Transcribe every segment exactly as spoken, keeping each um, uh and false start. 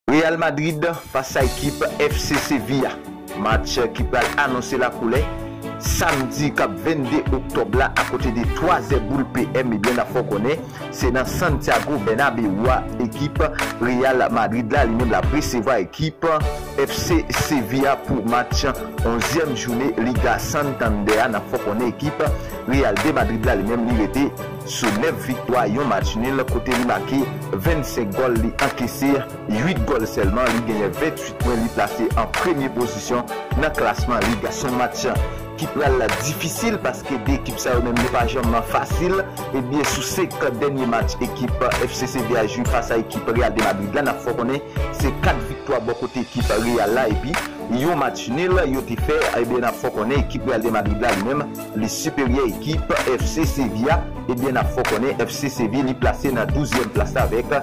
Real Madrid fas a ekip F C Sevilla. Match ki pral anonse lakoulè samdi k ap vennde oktòb la akote de twazè boul P M, ebyen, n ap fè w konnen se nan Santiago Bernabéu a ekip Real Madrid la li menm l ap resevwa ekip F C Sevilla pou match onzyèm jounen Liga Santander a. N ap fè w konnen ekip Real de Madrid la li menm li rete sou nèf viktwa, yon match nil, kote li make vennsenk gòl, li ankese uit gòl sèlman, li genyen venntuit pwen, li plase an premye pozisyon nan klasman Liga. Se yon match ki pral difisil paske de ekip sa yo menm yo pa janm fasil. Ebyen, sou senk dènye match ekip F C Sevilla jwe fas a ekip Real de Madrid la, n ap fè w konnen se kat viktwa bò kote ekip Real la, epi yon match nil yo te fè. Ebyen, n ap fè w konnen ekip Real de Madrid la li menm li siperyè ekip F C Sevilla. Ebyen, n ap fè w konnen F C Sevilla li plase nan douzyèm plas la avèk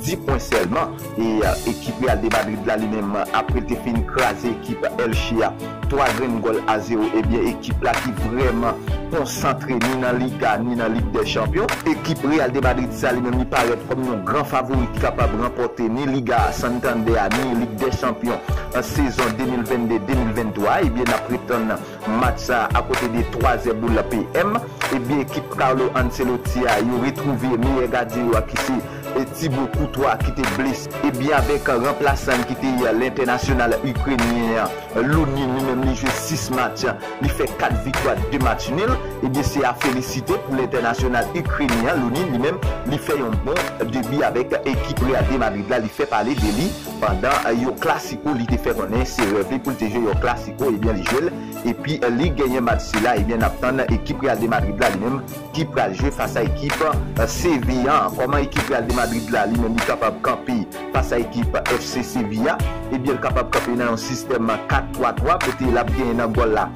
dis pwen sèlman. E euh, ekip Real de Madrid la li menm, apre l te fin kraze ekip Elche a twa grenn gòl a zewo, ebyen, ekip la ki vrèman konsantre ni nan Liga ni nan Lig dè Chanpyon. Ekip Real de Madrid sa li menm li parèt kòm yon gran favori ki kapab ranpòte ni Liga Santander a ni Lig dè Chanpyon an sezon de mil vennde de mil venntwa. Ebyen, n ap ret tann match sa akote de twazè boul P M. Ebyen, ekip Carlo Ancelotti a yo retwouve meyè gadyen yo a ki se e Thibaut Courtois ki te blese. Ebyen, avèk ranplasan ki te lentènasyonal ikrenyen an, Lunin, li menm li jwe sis match, li fè kat viktwa, de match nil. Ebyen, se a felisite pou lentènasyonal ikrenyen an. Lunin li menm li fè yon bon debi avèk ekip Real de Madrid la, li fè pale de li pandan yon klasiko. Li te fè konnen se rèv li pou l te jwe yon klasiko, ebyen, li jwe l. Epi li genyen match sila, ebyen, n ap tann ekip Real de Madrid la li menm ki pral jwe fas a ekip Sevilla. Kòman ekip Real de Madrid la li menm li kapab kanpe fas a ekip F C Sevilla? Ebyen, l kapab kanpe nan yon sistèm kat twa twa, kote l ap genyen nan gòl la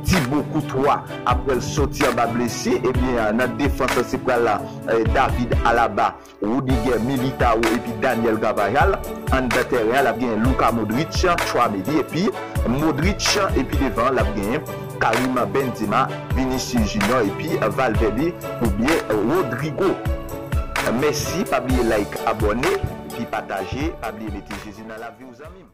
Thibaut Courtois, apre l soti anba blesi. Ebyen, nan defans se pral David Alaba, Rudiger, Militao epi Daniel Carvajal. Anndan teren an, l ap genyen Luka Modric, Tchouaméni epi Modric, epi devan l ap genyen Karim Benzema, Vinicius Junior epi Valverde oubyen Rodrygo. Mèsi, pa bliye like, abòne epi pataje, pa bliye mete Jezi nan lavi w, zanmi m.